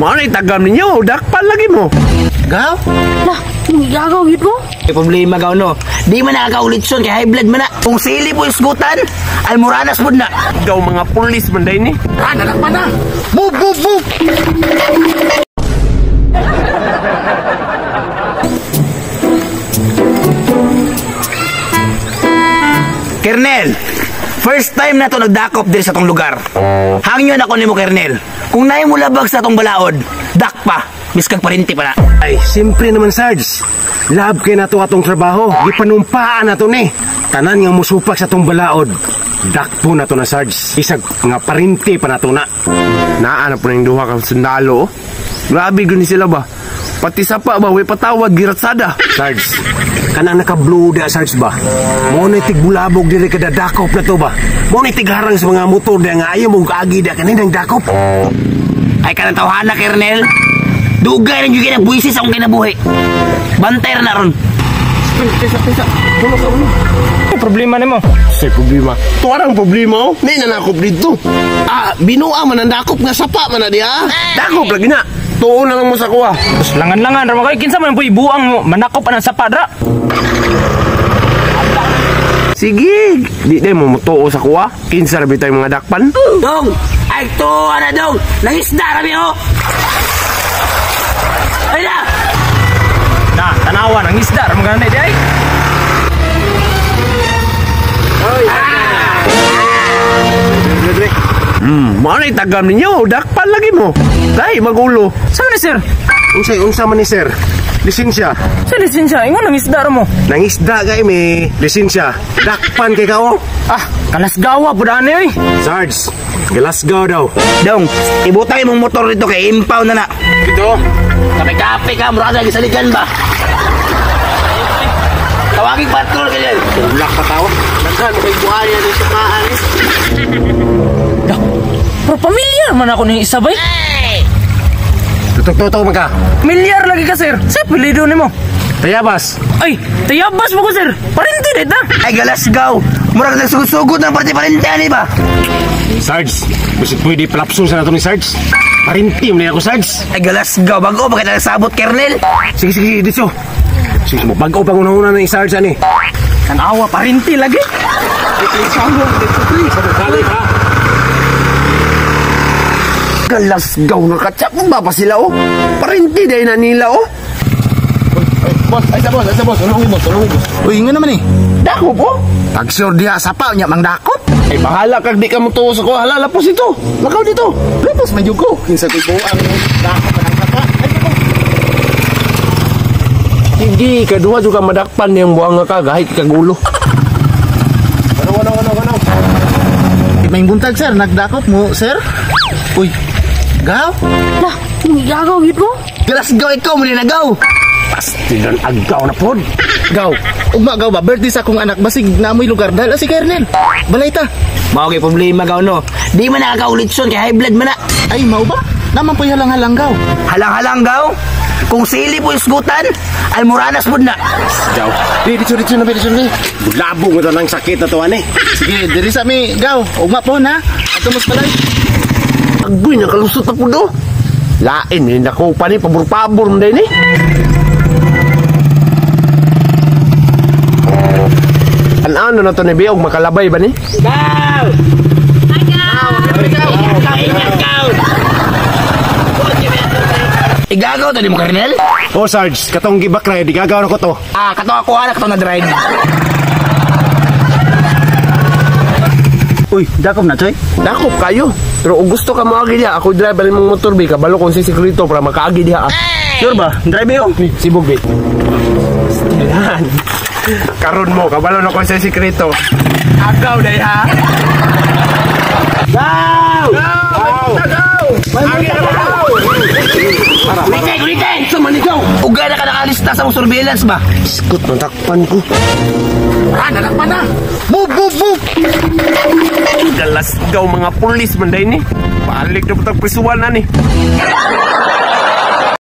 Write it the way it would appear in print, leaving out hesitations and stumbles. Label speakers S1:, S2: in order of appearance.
S1: Mao na tagam ninyo, dakpan lagi mo.
S2: Gaw?
S3: Lah, gagaw gid mo.
S2: May problema gaw no. Di man nakakaulitson kay high blood man na. Kung sili po isgutan, almoranas pud na.
S1: Gaw mga pulis man day ni.
S2: Ah, nalakpan na. Move, move, move. Kernel, first time na to nagdakop diri sa tong lugar. Hangyon ako nimo, Kernel. Kung naay mo labag sa tong balaod, dakpa, biskag parinti pa na.
S4: Ay, simpre naman, Sarge. Lab kay nato atong trabaho. Gipanumpaan nato ni. Tanan nga musupak sa tong balaod. Dakpo na to na, Sarge. Isag nga parinti pa nato na.
S1: Naa na po ning duha ka sundalo. Oh. Grabe gud ni sila ba. Pati sapa ba, way patawad, giratsada.
S4: Sarge, kanang nakabluda, Sarge ba? Mo na tigbulabog diri kada dakop na to ba? Mo na tigharang sa mga motor da nga ayaw mong kaagi da kaninang dakop.
S2: Ay kanang tawhana, Kernel. Dugay lang yung kinabuisis akong kinabuhi. Bantay na ron.
S5: Ano problema nimo?
S1: Say problema. Tuwarang problema oh. Ni nanakop dito. Ah, binuang man ang dakop nga sapa man na diha. Dakop lagi na. Tuon na lang mo sa kuha.
S5: Tapos langan-langan ra kay kinsa man po'y buang mo, manakop anang sapa dra.
S1: Sige, di day mo mutuo sa kuha. Kinsa ra bitay mga dakpan?
S2: Dong! Ay to, ana dong! Nangisda rami oh! Ay na!
S5: Na, tanawa nang isda ra mga di ay.
S1: Mao na tagam ninyo, dakpan lagi mo. Dai magulo.
S5: Sa man ni sir?
S4: Unsay unsa man ni sir? Lisensya.
S5: Sa lisensya, ingon nang isda ra mo.
S4: Nangisda kay mi lisensya. Dakpan kay kao.
S5: Ah, kalasgawa pud ani oy.
S4: Sarge, Glasgow daw.
S2: Dong, ibutang imong motor dito kay impaw na na.
S1: Dito.
S2: Kape-kape ka, mura ka gisaligan ba? Tawagin patrol ka dyan.
S1: Ulak pa tawa. Daghan kay buhaya ni sa kaan.
S5: Pero pamilyar man ako ni isa bay.
S4: Tutok-tutok man ka.
S5: Milyar lagi ka sir. Sa apelyido nimo?
S4: Tayabas.
S5: Ay, tayabas mo ko sir. Parinti dito.
S2: Ay, Glasgow. Mura ka nagsugod-sugod ng parte-parente, ani ba?
S4: Sarge, bisig pwede palapsun sa nato ni Sarge. Parinti man ako, Sarge.
S2: Ay, Glasgow. Bago pa kita nasabot, Kernel.
S4: Sige, sige, dito. Sige, mo bago pang una-una ni Sarge ani.
S5: Tanawa parinti lagi.
S1: Glasgow nga katsa ba pa sila oh. Parinti day na nila oh.
S6: Boss, ay sa boss, ay sa boss. Tulungin boss, tulungin boss.
S2: Uy, nga naman eh.
S1: Dakop oh.
S6: Tagsure diha sapa nya mang dakop.
S1: Ay bahala kag di ka mo tuo sa kuha. Hala lapos ito. Lakaw dito.
S6: Lapos man jud ko. Kinsa koy buang dakop anang sapa. Ay ko.
S1: Sige, kaduha jud ka madakpan niyang buang nga ka gahit kagulo.
S6: Ano ano ano ano. May buntag sir, nagdakop mo sir. Uy. Gaw?
S3: Lah, gagaw gid mo.
S2: Glasgow ikaw, muli na gaw.
S4: Pastilan agaw na pod.
S6: Gaw. Ugma gaw ba birthday sa akong anak basig naamoy lugar dahil si Kernel. Balay ta.
S2: Mao kay problema gaw no. Di man nakakaulitson kay high blood man na.
S6: Ay mao ba? Naman po'y halang-halang gaw.
S2: Halang-halang gaw. Kung sili po isgutan, almoranas pud na.
S4: Gaw.
S6: Di dito dito na dito na.
S4: Bulabong na lang sakit na to ani.
S6: Sige, diri sa mi gaw. Ugma po na. Ato mas balay.
S1: Agoy nakalusot na pud oh. Lain ni nakupa ni pabor-pabor man day ni. Ano na to ni Biog makalabay ba ni?
S2: Gaw! Gaw! Ingat gaw! Igagaw to di mo, Kernel?
S4: Oh, Sarge, katong gibakray, di gagaw na ko to.
S2: Ah, kato ako ala, kato na drive.
S6: Uy, dakop na choy.
S1: Dakop kayo. Pero kung gusto ka moagi diha, ako drive ali mong motor bi kabalo kung si sekreto para makaagi diha. Ah.
S2: Sure ba? Drive yo.
S1: Sibog bi. Yan. Karon mo kabalo na kung sa sekreto. Agaw day ha.
S2: Gaw!
S1: Gaw! Gaw! Agi na gaw!
S2: Kulite, kulite!
S1: Sa manigaw.
S2: Uga na ka nakalista sa mong surveillance ba?
S4: Iskot man takpan ko.
S6: Ah, nalakpan na. Move, move, move.
S1: Galasgaw mga pulis man day ni. Balik na putang prisuan na ni.